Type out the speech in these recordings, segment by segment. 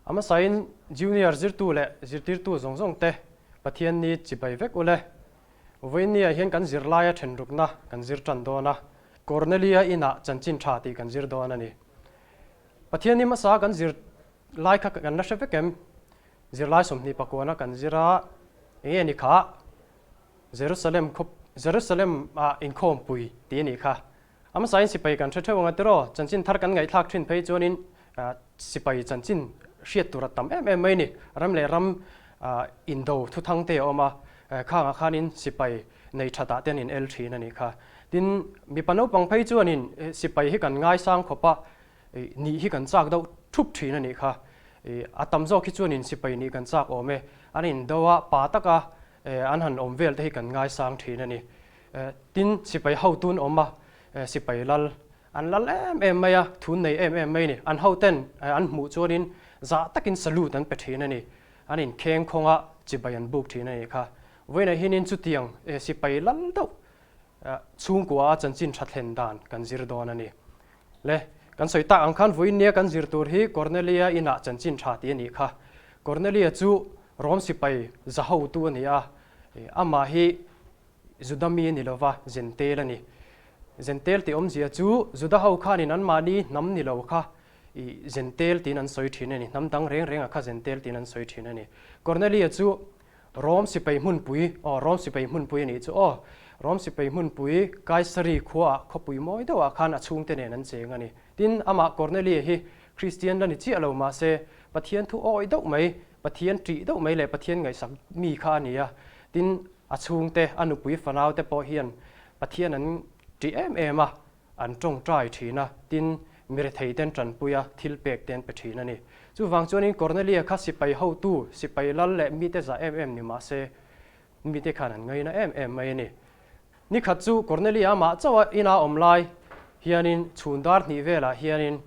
A hmasain Junior zirtu leh zirtirtu zawng zawng te Pathian ni chibai vek ule. Vawiinniah hian kan zirlaia thenrukna kan zir tan dawn a, Cornelia inah chanchin tha tih kan zir dawn a ni. Pathian ni hmasa kan zir lai kha kan la hre vek em? Zirlai 20 pakuana kan zir a, enge ni kha? Jerusalem khaw Jerusalem ah inkhawmpui tih a nih kha. A hmasain sipai kan hre theuh ang a tiraw? Chanchin thar kan ngaihthlak thin phei chuanin sipai chanchin hriat tur a tam em em mai a ni. Ram leh ram indo thuthang te a awm a, khangah khanin sipai nei thatah te an in el thin a nih kha. Tin, mipa naupang phei chuanin sipai hi kan ngaisang khawp a, nih hi kan chak deuh thup thin a nih kha. A tam zawk hi chuanin sipai nih kan chak awm e. An indo a, pa taka an han awm vel te hi kan ngaisang thin a ni. Tin, sipai hotun awm a, sipai lal an lal em em mai a, thun nei em em mai a ni. An hoten an hmuh chuanin zah takin salute an pe thin a ni. An inkheng khawng a, chibai an buk thin a nih kha. Vawiinah hianin chutiang sipai lal deuh chhungkua a chanchin tha thlen dan kan zir dawn a ni. Le, kan sawi tak ang khan vawiin nia kan zir tur hi Cornelia inah chanchin tha tih a nih kha. Cornelia chu Rom sipai za hotu a ni a, amah hi Juda mi a ni lova, Zentel a ni. Zentel tih awmzia chu Juda ho khanin anmahni hnam ni lo kha i Zentel tiin an sawi thin a ni. Hnam dang reng rengah kha Zentel tiin an sawi thin a ni. Cornelia chu Rom sipai hmunpui, aw Rom sipai hmunpui a nih chu aw, Rom sipai hmunpui Kaisari khuaah khawpui mawi deuhah khan a chhungte nen an cheng a ni. Tin, amah Cornelia hi Kristian la ni chiah lo mahse Pathian thu awih deuh mai, Pathian ṭih deuh mai leh Pathian ngaihsak mi kha a ni a. Tin, a chhungte, a nupui fanaute pawh hian Pathian an ṭih em em a, an ṭawngṭai ṭhin a, tin, mi retheiten ṭanpui a, thil pek te an pe ṭhin a ni. Chuvang chuanin Cornelia kha sipai hotu, sipai lal leh mite zah em em ni mah se, mite khan an ngaina em em mai a ni. Ni khat chu Cornelia amah chauh a ina awm lai hianin chhun dar hnih velah hianin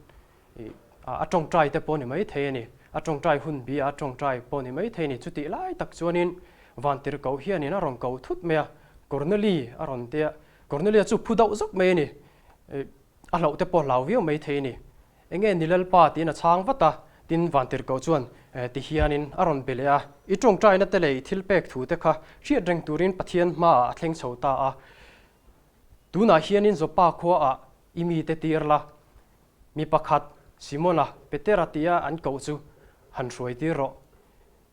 a ṭawngṭai te pawh ni mai thei a ni. A ṭawngṭai hun bi a, a ṭawngṭai pawh ni mai thei a ni. Chutih lai tak chuanin Vantirhkoh hianin a rawn ko thut mai a, Corneli a rawn ti a. Cornelia chu phu deuh zawk mai a ni. A hlauh te pawh hlau viau mai thei a ni. Enge ni Lalpa tiin a chhang vat a, tin Vantirhkoh chuan ti hianin a rawn be leh a, I ṭawngṭaina te leh i thil pek thu te kha hriat reng turin Pathian hmaah a thleng chho ta a. Tunah hianin Joppa khuaah i mite tir la, Mi pakhat, Simona, Petera tia an koh chu han hruai tir rawh.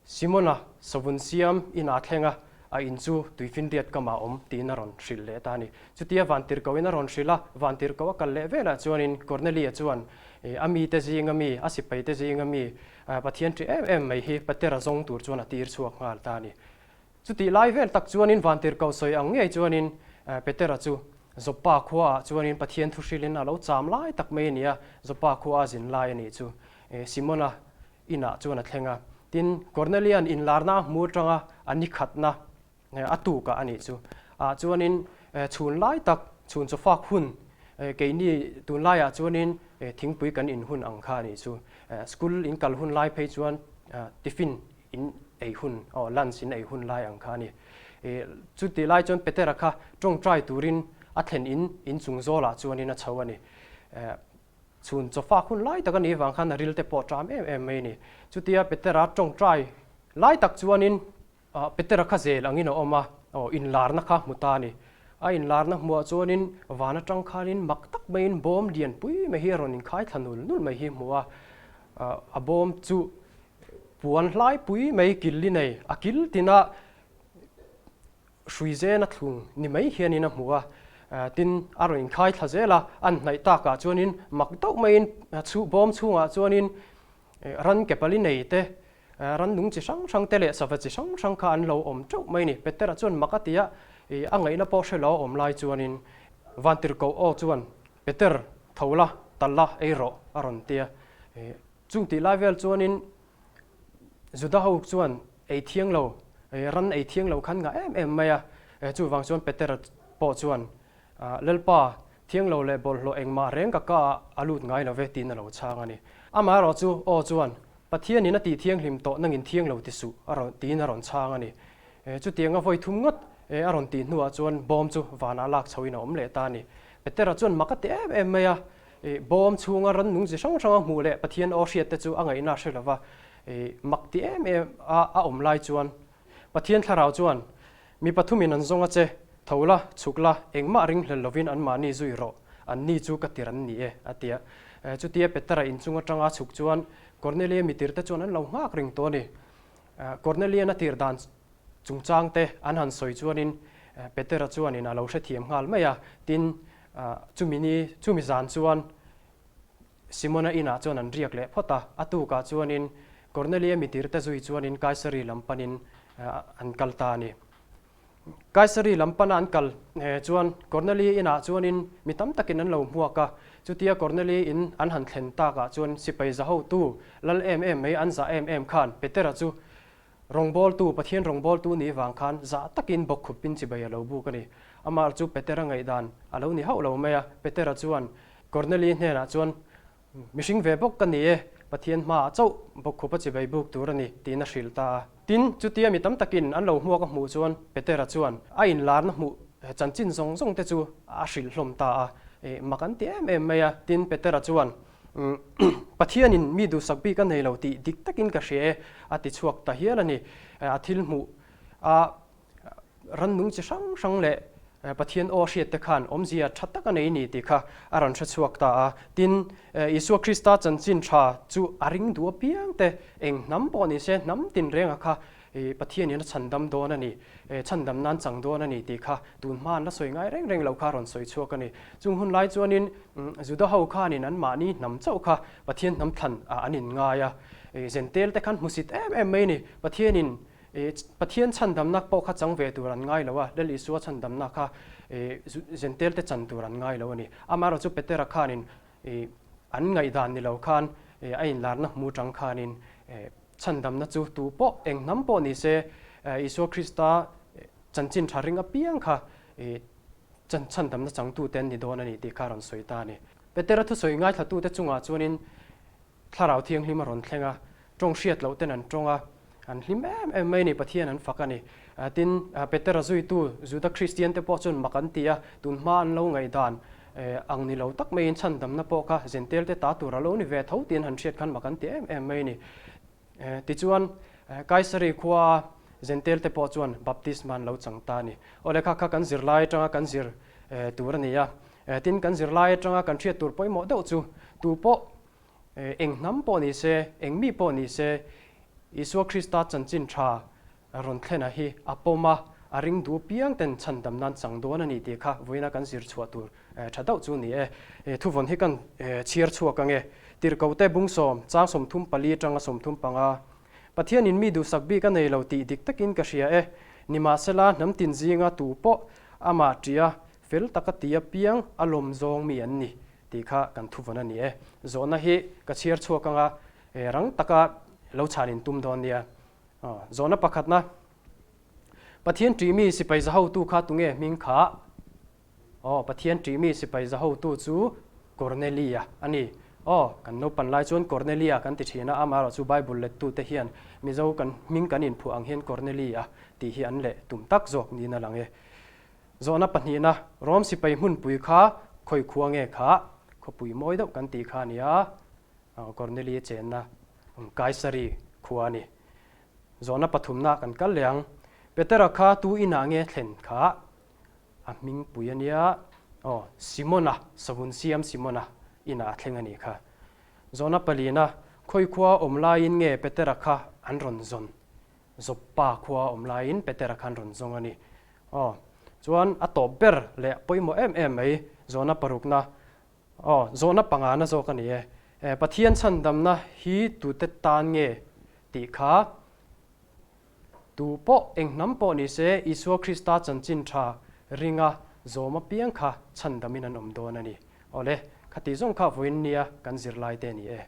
Simona savun siam in aa thleng a, a in chu tuifinriat kamah awm tiin a rawn hrilh leh ta a ni. Chutia vantirhkohin a rawn hrilh a, vantirhkoh a kal leh velah chuanin Kornelia chuan a mite zinga mi, a sipaite zinga mi, Pathian ṭih em em mai hi Petera zawng tur chuan a tir chhuak nghal ta a ni. Chutih lai vel tak chuanin vantirhkoh sawi ang ngei chuanin Petera chu Joppa khuaah chuanin Pathian thu hrilhin a lo cham lai tak mai a ni a, Joppa khua a zin lai a nih chu Simona inah chuan a thleng a. Tin, Kornelia'n inlarna a hmu atanga a ni khatna a tukah a nih chu ah chuanin chhun lai tak, chhun chawfak hun, keini tunlaiah chuanin thingpui kan in hun ang kha a nih chu. School in kal hun lai phei chuan tiffin in ei hun, aw lunch in ei hun lai ang kha a ni. Chutih lai chuan Petera kha tawngtai turin a thlen in inchung zawlah chuanin a chho a ni. Chhun chawfak hun lai tak a nih vang khan a ril te pawh ṭam em em mai a ni. Chutia Petera tawngtai lai tak chuanin Petera kha zel angin a awm a, aw inlarna kha hmu ta a ni. A inlarna hmuah chuanin van atang khanin mak tak maiin bawm lianpui mai hi a rawn inkhai thla nul nul mai hi hmu a. A bawm chu puan hlaipui mai kil i nei, a kil tina hrui zena thlung ni mai hianin a hmu a, tin a rawn inkhai thla zel a, an hnaih takah chuanin mak deuh maiin bawm chhungah chuanin ran ke pali nei te, ran nung chi hrang hrang te leh sava chi hrang hrang kha an lo awm teuh mai a ni. Petera chuan mak a ti a, a ngaihna pawh hre lo a awm lai chuanin Vantirhkoh aw chuan Peter, tho la, tal la, ei rawh, a rawn ti a. Chung tih lai vel chuanin Juda ho chuan ei thiang lo, ran ei thiang lo khan ngah em em mai a. Chuvang chuan Petera pawh chuan, Lalpa, thiang lo leh bawlhhlawh engmah reng ka ka ah a lut ngai lo ve, tiin a lo chhang a ni. Amaherawh chu aw chuan, Pathianin a tih thianghlim tawh nangin thiang lo ti suh, a rawn tiin a rawn chhang a ni. Chutianga vawi thum ngawt a rawn tih hnuah chuan bawm chu vanah lak chhoin a awm leh ta a ni. Petera chuan mak a ti em em mai a, bawm chhunga rannung chi hrang hranga hmuh leh Pathian aw hriat te chu a ngaihna a hre lo va. Mak ti em em a a awm lai chuan Pathian thlarau chuan, Mi pathumin an zawng a che, tho la, chhuk la, engmah ringhlel lovin anmahni zui rawh, anni chu ka tir an ni e, a ti a. Chutia Petera inchung atanga chhuk chuan Kornelia mitirte chuan an lo nghak reng tawh a ni. Kornelian a tir dan chungchang te an han sawi chuanin Petera chuanin a lo hrethiam nghal mai a, tin, chumi ni, chumi zan chuan Simona inah chuan an riak leh phawt a, a tukah chuanin Kornelia mitirte zui chuanin Kaisari lam panin an kal ta a ni. Kaisari lam pana an kal chuan Kornelia inah chuanin mi tam takin an lo hmuak a, chutia Kornelia in an han thlen takah chuan sipai zahotu lal em em mai an zah em em khan Petera chu Rawngbawltu, Pathian rawngbawltu nih vang khan zah takin bawkkhupin chibai a lo buk a ni. Amah chu Petera ngaihdan a lo ni hauh lo mai a. Petera chuan Korneli hnenah chuan, Mihring ve bawk ka ni e, Pathian hmaah chauh bawkkhupa chibai buk tur a ni, tiin a hrilh ta a. Tin, chutia mi tam takin an lo hmuak a hmuh chuan Petera chuan a inlarna hmuh chanchin zawng zawng te chu a hrilh hlawm ta a. Mak an ti em em mai a. Tin, Petera chuan, Pathianin mi duhsak bik a nei lo tih dik takin ka hria e, a ti chhuak ta hial a ni. A thil hmuh a rannung chi hrang hrang leh Pathian aw hriat te khan awmzia tha tak a nei ni tih kha a rawn hre chhuak ta a. Tin, Isua Krista chanchin tha chu a ring duh apiang te, eng hnam pawh ni se hnam tinrenga kha Pathianin a chhandam dawn a ni, chhandam nan chang dawn a ni tih kha tun hma an la sawi ngai reng reng lo kha a rawn sawi chhuak a ni. Chung hun lai chuanin Juda ho khanin anmahni hnam chauh kha Pathian hnam thlan an inngai a, Zentel te khan hmusit em em mai a ni. Pathianin Pathian chhandamna pawh kha chang ve tur an ngai lo a, Lal Isua chhandamna kha Zentel te chan tur an ngai lo a ni. Amaherawhchu chu Petera khanin an ngaihdan ni lo khan a inlarna hmu chang khanin Chhandamna chu tu pawh, eng hnam pawh ni se, Isua Krista chanchin tha ring apiang kha chhandamna changtute an ni dawn a ni tih kha a rawn sawi ta a ni. Petera thusawi ngaithlatute chungah chuanin Thlarau Thianghlim a rawn thleng a, tawng hriat loh ten an tawng a, an hlim em em mai a ni, Pathian an fak a ni. Tin, Petera zuitu Juda Kristiante pawh chuan mak an ti a, tun hma an lo ngaihdan ang ni lo tak maiin chhandamna pawh kha Zentelte ta tur a lo ni ve tho tiin han hriat khan mak an ti em em mai a ni. Tichuan, Kaisari khua Zentelte pawh chuan baptisma an lo chang ta a ni. Aw lehkha kha kan zirlai atanga kan zir tur a ni a. Tin, kan zirlai atanga kan hriat tur pawimawh deuh chu tu pawh eng hnam pawh ni se, eng mi pawh ni se, Isua Krista chanchin tha rawn thlena hi a pawm a, a ring duh piang ten chhandam nan chang dawn a ni tih kha vawiina kan zir chhuah tur tha deuh chu ni e. Thuvawn hi kan chhiar chhuak ang e. Tirhkote bungsawm, chang 34 atanga 35. Pathianin mi duhsak bik a nei lo tih dik takin ka hria e. Nimahsela hnam tin zinga tu pawh amah tia fel taka tia piang a lawm zawng mi an ni tih kha kan thuvawn a ni e. Zawhna hi ka chhiar chhuak anga rang taka lo chhanin tum dawn nia. Zawhna pakhatna, Pathian ṭihmi sipai zahotu kha tunge hming kha? Aw, Pathian ṭihmi sipai zahotu chu Kornelia a ni. Aw, kan naupan lai chuan Kornelia kan ti ṭhin a, amaherawh chu Bible lettute hian Mizo kan hming kan inphuah ang hian Kornelia tih hi an leh tum tak zawk niin a lang e. Zawhna pahnihna, Rom sipai hmunpui kha khawi khua nge kha? Khawpui mawi deuh kan tih kha a ni a, Kornelia chenna Kaisari khua a ni. Zawhna pathumna kan kal leh ang. Petera kha tu inah nge thlen kha? A hmingpui a nia. Aw, Simona, savun siam Simona inah a thleng a nih kha. Zawhna palina, Khawi khua awm laiin nge Petera kha an rawn zawn? Joppa khua awm laiin Petera kha an rawn zawng a ni. Aw, chuan a tawp ber leh pawimawh em em mai, zawhna parukna, Aw, zawhna pangana zawk a ni e. Pathian chhandamna hi tute tan nge tih kha tu pawh eng hnam pawh ni se Isua Krista chanchin tha ringa zawm apiang kha chhandamin an awm dawn a ni. Awle, khati zawng kha vawiin nia kan zirlai te a ni e.